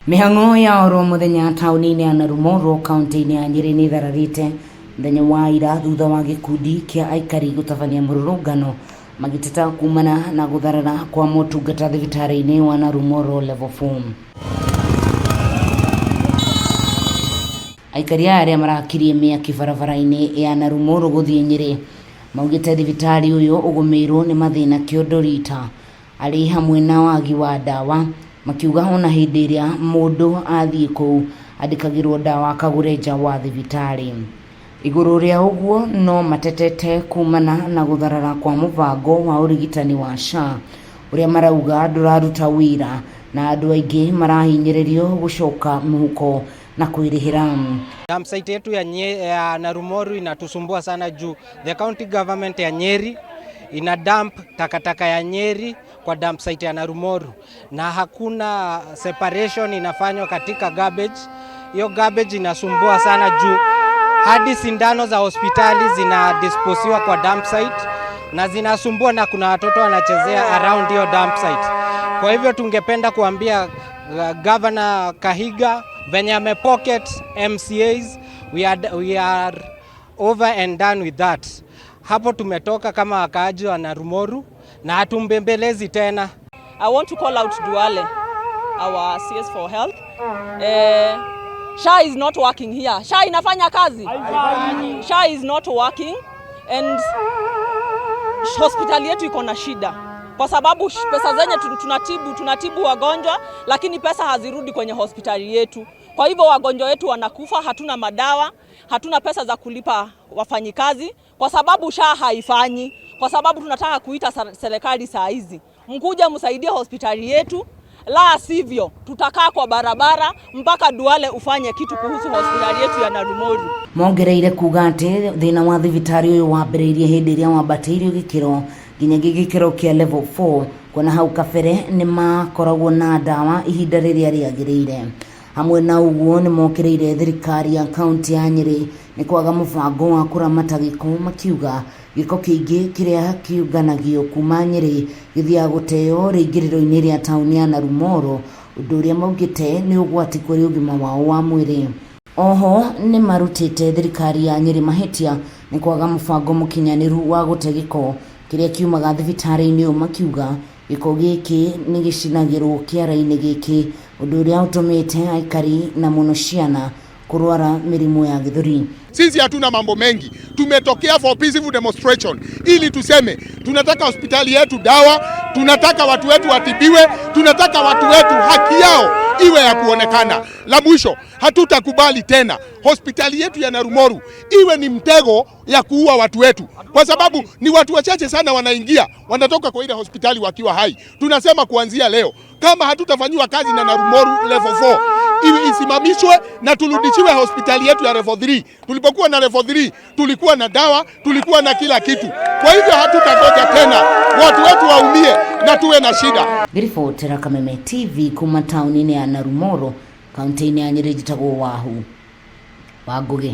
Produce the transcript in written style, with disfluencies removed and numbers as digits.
Mĩhang'o ya oro mũthenya taũni-inĩ ya Narumoro kaunti-inĩ ya Nyĩrĩ nĩ ĩthararĩte mũthenya wa ira thutha wa gĩkundi kĩa aikari gũtabania mũrũrũngano magĩteta kumana na gũtharara kwa motungata thibitarĩ-inĩ wa Narumoro Level 4. Aikari aya arĩa marakirie mĩaki barabara-inĩ ya Narumoro gũthiĩ Nyĩrĩ maugĩte thibitarĩ ũyũ ũgũmĩirwo nĩ mathĩna kĩondo rita arĩ hamwe na wagi wa ndawa, makiuga ona hĩndĩ ĩrĩa mũndũ athiĩ kũu andĩkagĩrwo ndawa akagũre nja wa thibitarĩ. Igũrũ rĩa ũguo no matetete kumana na gũtharara kwa mũbango wa ũrigitani wa SHA ũrĩa marauga ndũraruta wĩra na andũ aingĩ marahinyĩrĩrio gũcoka mũhuko na kwĩrĩhĩra. Dumpsite yetu ya Narumoru inatusumbua sana juu the county government ya Nyeri ina dump takataka ya Nyeri kwa dumpsite ya Narumoru na hakuna separation inafanywa katika garbage. Hiyo garbage inasumbua sana juu hadi sindano za hospitali zinadisposiwa kwa dumpsite na zinasumbua, na kuna watoto wanachezea around hiyo dumpsite. Kwa hivyo tungependa kuambia Governor Kahiga venye amepocket MCAs, we are over and done with that. Hapo tumetoka kama wakaaji wa Narumoru na hatumbembelezi tena. I want to call out Duale, our CS for Health. SHA is not working here. SHA inafanya kazi? SHA is not working and hospitali yetu iko na shida kwa sababu pesa zenye tunatibu wagonjwa, lakini pesa hazirudi kwenye hospitali yetu. Kwa hivyo wagonjwa wetu wanakufa, hatuna madawa, hatuna pesa za kulipa wafanyikazi kwa sababu SHA haifanyi. Kwa sababu tunataka kuita serikali saa hizi, mkuja msaidie hospitali yetu, la sivyo tutakaa kwa barabara mpaka Duale ufanye kitu kuhusu hospitali yetu ya Narumoru. Mongereire kuga atĩ thĩna wa thibitarĩ ũyũ wambĩrĩirie hĩndĩ ĩrĩa wambatĩirio gĩkĩro nginyagia gĩkĩro kĩa level 4, kuona hau kabere nĩ makoragwo na ndawa ihinda rĩrĩa rĩagĩrĩire. Hamwe na ũguo, nĩ mokĩrĩire thirikari ya kaunti ya Nyĩrĩ nĩ kwaga mũbango wa kũramata gĩko, makiuga gĩko kĩingĩ kĩrĩa kĩũnganagio kuma Nyĩrĩ gĩthiaga gũteo rĩingĩrĩro-inĩ rĩa taũni ya Narumoro, ũndũ ũrĩa maugĩte nĩ ũgwati kũrĩ ũgima wao wa mwĩrĩ. Oho nĩ marutĩte thirikari ya Nyĩrĩ mahĩtia nĩ kwaga mũbango mũkinyanĩru wa gũte gĩko kĩrĩa kiumaga thibitarĩ-inĩ ũyũ, makiuga gĩko gĩkĩ nĩ gĩcinagĩrwo kĩara-inĩ gĩkĩ, ũndũ ũrĩa ũtũmĩte aikari na mũno ciana kũrwara mĩrimũ ya gĩthũri. Sisi hatuna mambo mengi, tumetokea for peaceful demonstration ili tuseme tunataka hospitali yetu dawa, tunataka watu wetu watibiwe, tunataka watu wetu haki yao iwe ya kuonekana. La mwisho, hatutakubali tena hospitali yetu ya Narumoru iwe ni mtego ya kuua watu wetu, kwa sababu ni watu wachache sana wanaingia wanatoka kwa ile hospitali wakiwa hai. Tunasema kuanzia leo, kama hatutafanyiwa kazi na Narumoru Level 4 iwe isimamishwe na turudishiwe hospitali yetu ya level 3. Tulipokuwa na level 3 tulikuwa na dawa, tulikuwa na kila kitu. Kwa hivyo hatutangoja tena watu wetu waumie na tuwe na shida. Ngĩribotera Kameme TV kuma taũni-inĩ ya Narumoro, kaunti-inĩ ya Nyĩrĩ, njĩtagwo Wahu wa Ngũgĩ.